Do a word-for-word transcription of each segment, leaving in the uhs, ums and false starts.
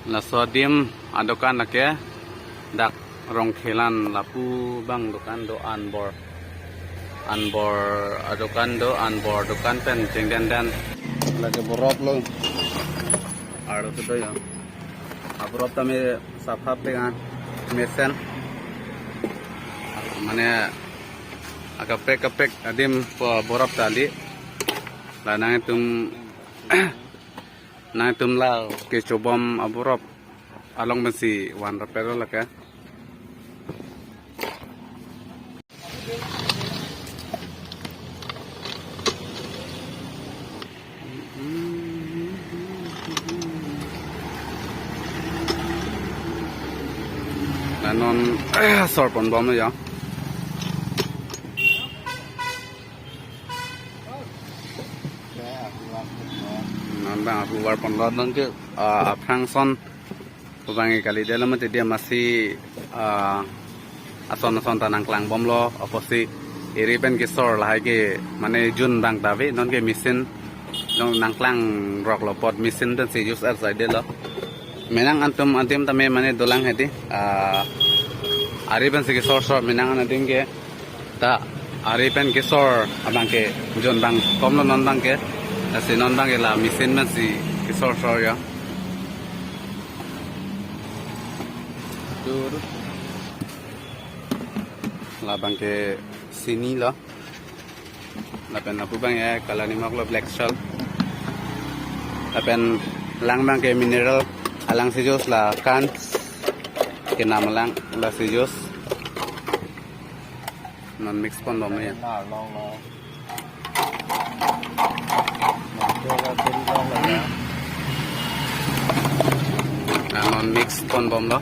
Laso adim adokan lake dak Rongkhelan lapu abang dokan do, anbor. Anbor adokan do, anbor dokan pen chengdenden. Lake borop lo. Arlo kedo ya. Aborop tame sapha pegan mesen. Mane akaprek kaprek adim po borop tali. La nangtum nangtum la kechobom aborop along pensi van rapel lake. La non sor ponbom ya. Non bang aphu var ponlo, non ke, ah, aphrang ason abang ke kalidetlo mati dia, masi, ah, ason ason ta nangklangbomlo, apotsi eri pen kesor lahai ke mane jun bang ta ave, non ke machine non nangklangroklo, apot machine pensi use er saidetlo. Menang antum adim tame mane dolang hedi, ah, ari pensi kesor sor menang an adim ke ta ari pen kesor abang ke jun bang komlo non bang ke. Lasi non bang ke la machine pensi kesor sor ya. Dur. La bang ke sini lo. Lapen lapu bang ya kala nimok lo, black salt. Lapen lang bang ke mineral alang si juice la kan. Kenam alang la si juice. Non mix ponbom ya. Ah, non mix ponbomlo.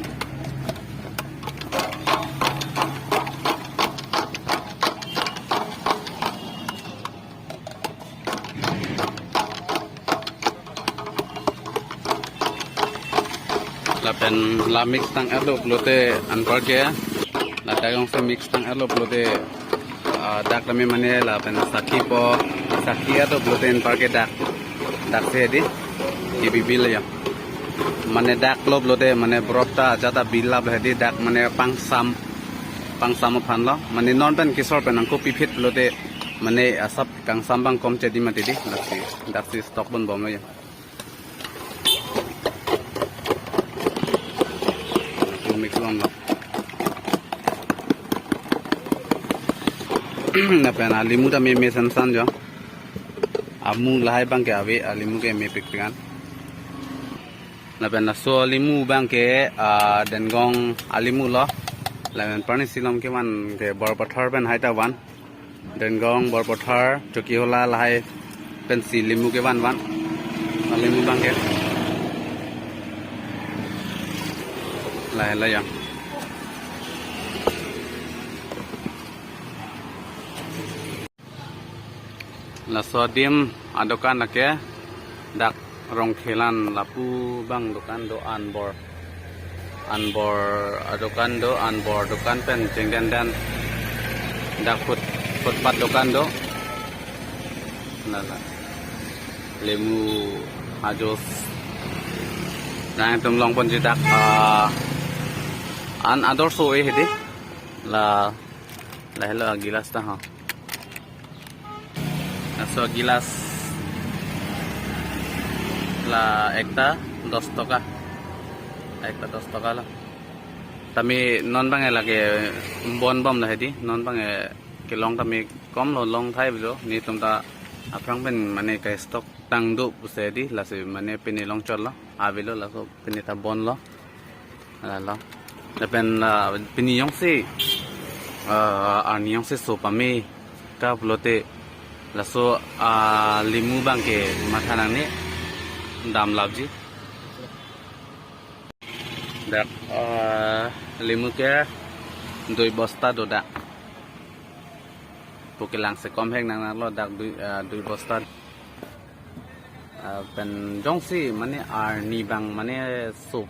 Lapen la mix tang-etlo pulote anparke, la dak jongsi mix tang-etlo pulote, ah, dak tame mane lapen sakhi po, sakhi-etlo pulote anparke dak, dak si hedi, kebi bil ya. Mane dak lo pulote mane borop ta ajat ta bil lap hedi, dak mane pangsam, pangsam aphan lo. Mane non pen kesor pen nangkopi phit pulote mane asap kangsam bang komche di mati di, daksi, daksi stock ponbomlo ya. Mix bomlo. Lapen alimu ta meme sansan jo. Amu lahai bang ke ave, alimu ke mepik pikan. Lapen laso alimu bang ke, ah, Dengong alimu lo. Lapen parni silom kevan ke Borpathar pen hai ta van. Dengong, Borpathar, Chokihola lahai pensi limu kevan van. Alimu bang ke. Lahai la ya. Laso adim adokan lake dak Rongkhelan lapu bang dokan do, anbor. Anbor adokan do, anbor dokan pen chengdenden dak foot, footpath dokan do. Lala. Limu, juice. Nangtum longponji dak, ah, an ador so-e hedi. La, lahelo agilas ta ha. Laso gilas la ekta dos toka. Ekta dos toka lo. Tame non bang ke lake bonbomlo hedi. Non bang ke kelong tame komlo, long thai avelo. Netum ta aphrang pen mane ke stock tang do pusi hedi. Lasi mane pini longchotlo. Avelo laso pini ta bonlo. Lalo. Lapen, ah, pini jongsi, ah, arni jongsi so pame ka pulote laso, ah, limu bang ke matha nangne, dam lapji. Dak, ah, limu ke dui bosta do dak. Pu kelang si komhek nangnelo dak dui, ah, dui bosta. Ah, pen jongsi mane arni bang mane so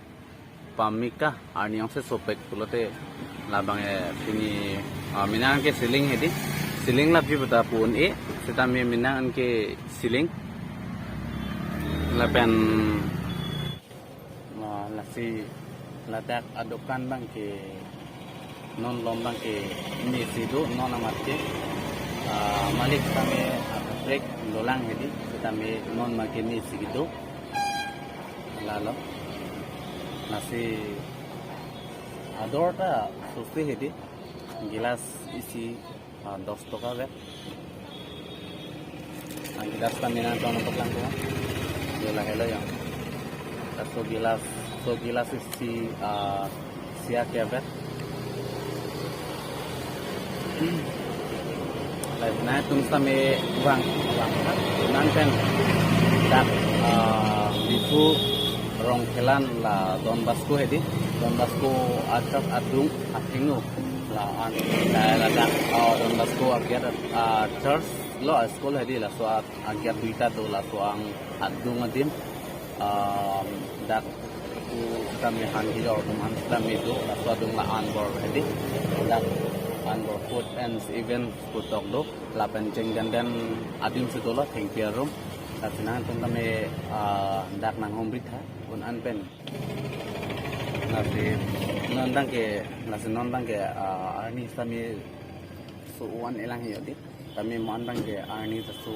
pame ka, arni jongsi sopek pulote labang ke pini, ah, menang ke siling hedi. Siling lapji puta pu un-e, seta me menang ke siling. Lapen, ah, la Si ladak adokan abangke non malom abangke mesi do, non amat ke, ah, malik kami break dolang hedi, sitame non abangke mesi kedo. Lalo. Lasi ador ta sose hedi. Gilas isi, ah, dos toka vet. Ah, gilas ta mina tong untuk langkung. Yo lahelo ya. Laso gilas, so gilas isi, ah, sia ke vet. Lapen nangtum sitame vang, vang, nangtum dak, ah, Diphu Rongkhelan la Don Bosco hedi, Don Bosco a-church adung athengno la-an, la, ladak, ah, Don Bosco agate, ah, church lo, ah, school hedi, laso a-, agate duita do, laso ang adung adim, ah, dak pu kami han kejor atum an sitame do, laso adung la-an bor hedi, dak an bor food and event pu tok do, lapen chengdenden adim si dolo, thengpi arum, lapen nangtum tame, ah, dak nanghumri tha, un-an pen. Lasi non abangke, lasi non abangke, ah, arni sitame so-an elang hedi. Tame mo-an abangke arni ta so,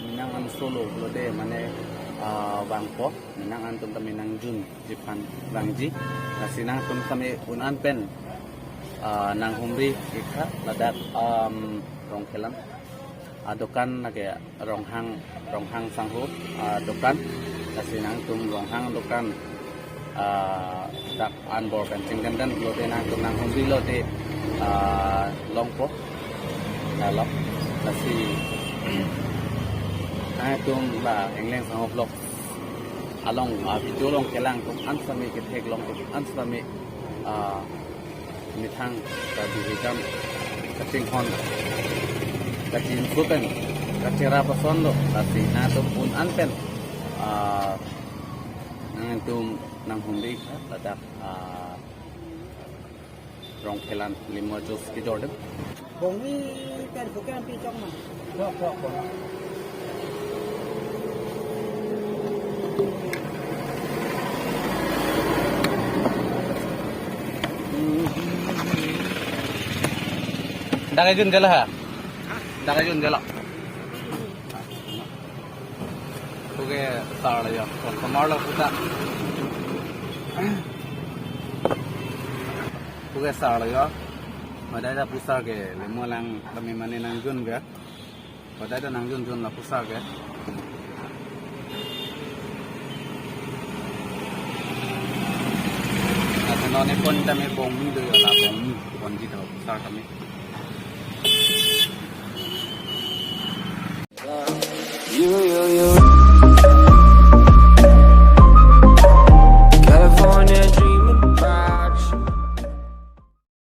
minang an solo pulote mane, ah, vangpo, minang an atum tame nangjunji aphan vangji. Lasi nangtum tame un-an pen, ah, nanghumri ik tha ladak, um, Rongkhelan. Adokan lake Ronghang, Ronghang sangho, ah, dokan. Lasi nangtum Ronghang dokan, ah, dak an bor pen chengdenden pulote nangtum nanghumri lote, ah, longpo. Lalo. Lasi nangtum la Engleng Sangho Vlog along, ah, video along kelang atum an sitame, ketheklong atum an sitame, ah, methang kebihidam kachinghon kachinso pen kachera pason lo, lasi nangtum un-an pen, ah, nangtum nanghumri tha ladak, ah, Rongkhelan limo juice kejor adim. Bongni pen bukan pi chok ma. Chok, chok, chok. Dak ajun jala ha? Dak ajun jala. Puke sar lo yo, customer lo puta. Puke sar lo yo. Madai ta pusar ke, limo lang tame mane nangjun ke. Madai ta nangjun jun la pusar ke. Lapen non e pon tame bongni do yo, la bongni ponji ta pusar tame.